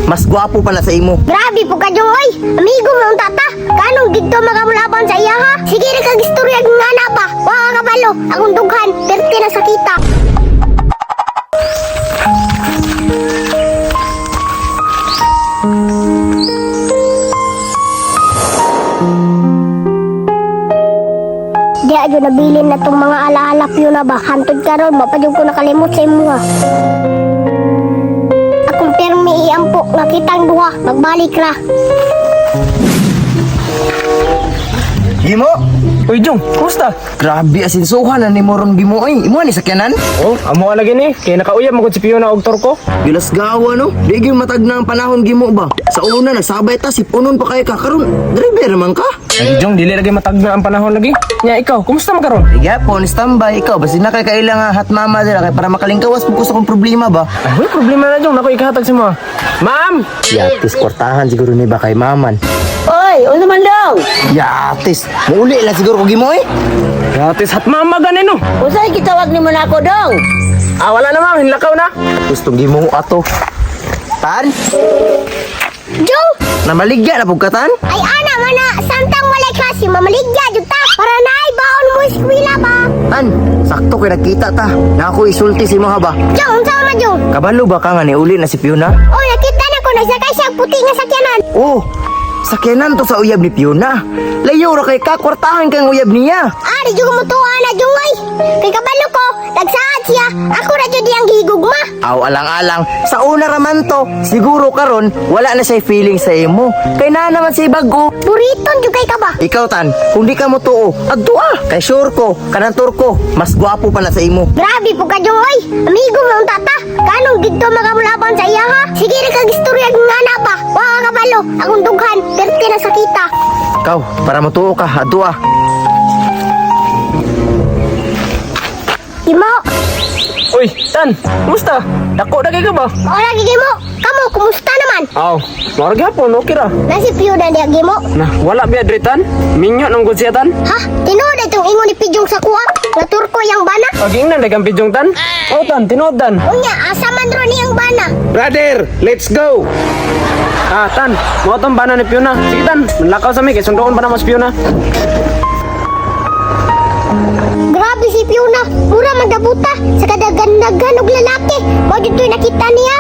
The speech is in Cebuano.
mas gwapo pa na sa imo. Grabe po ka, Jong, oy. Amigo mo ang tata. Kanong dito makamulaban sa iya, ha? Sige ra kag istorya nga na ba? Wa ka kabalo. Akong dughan, perti na sakita. Di adyo nabilin na tong mga alaala na ba. Hantod karon, mapadyong ko nakalimot sa imuha. Akong pirmi iampo nga kitang duha, magbalik ra. Gimo? Uy, Jong, kumusta? Grabe asinsuhan na ni Moron Gimo oy. Imo ni sakyanan? Oh, amo lagi ni. Kay nakauyab man gud si Fiona og torko. Gilasgawa no. Di gyud matag na ang panahon Gimo ba. Sa una nagsabay ta sipunon pa kay ka karon. Driver man ka. Ay, Jong, dili lagi matag na ang panahon lagi. Nya ikaw, kumusta man karon? Gyapon standby ikaw basi na kay kaila nga hat mama dira kay para makalingkawas mo ko sa akong problema ba. Ay, uy, problema na, Jong. Nako ikahatag si mo. Ma'am! Yatis kwartahan siguro ni ba kay maman. Oy, unsa man dong? Yatis, muuli lang siguro ko Gimo eh. Gratis hat mama gani no. Unsay gitawag nimo nako dong? Ah, wala na ma'am, hinlakaw na. Gustong Gimo ato. Tan, Jong, namaligya na pug ka tan. ay ana mana, samtang walay klase, mamaligya jud ta. Para naay baon mo eskwela ba? Tan, sakto kay nagkita ta. Na ako isulti si mo ha ba. Jong, unsa man Jong? Kabalo ba ka nga ni uli na si Fiona? Oh, nakita na ko nagsakay siya og puti nga sakyanan. Oh, sakyanan to sa uyab ni Fiona. Layo ra kay ka, kwartahan kang uyab niya. Ah, di jud mo tuwa na Jong oy. Kay kabalo ko, nagsaad siya. Ako ra jud iyang gihigugma. Aw, alang-alang, sa una raman to, siguro karon wala na siya feeling sa imo. Kay na naman siya bago. Buriton jud kay ka ba? Ikaw tan, kung di ka mo tuo, agtua. Kay sure ko, kanang turko, mas gwapo pa na sa imo. Grabe po ka, Jong, oy. Amigo mo ang tata. Kanong dito makamulaban sa iya, ha? Sige ra kag istorya nga na ba? Wa ka kabalo. Akong dughan, perti na sakita. Ikaw, para mo tuo ka, adtua. Imo, Uy, Tan, kumusta? Dako na kay ka ba? ora gigi mo. Kamo, kumusta naman? Aw, mara gyapon, okay ra. Nasi Fiona diya gimo. Na, wala biya diri tan. Minyo nang gud siya tan. Ha? Tinuod itong ingon ni Pijong sa kuha. Nga turko yang bana. Pagingnan dagang pijong tan. Oh, tan, tinuod tan. Unya, asa man ro niyang bana? Brother, let's go! Ah, tan, mao tong bana ni Fiona. Sige tan, manlakaw sa mi kay sundoon pa na mas Fiona. Grabe si Fiona. Mura magdabuta sa kadagandagan og lalaki. Mao dito'y nakita niya.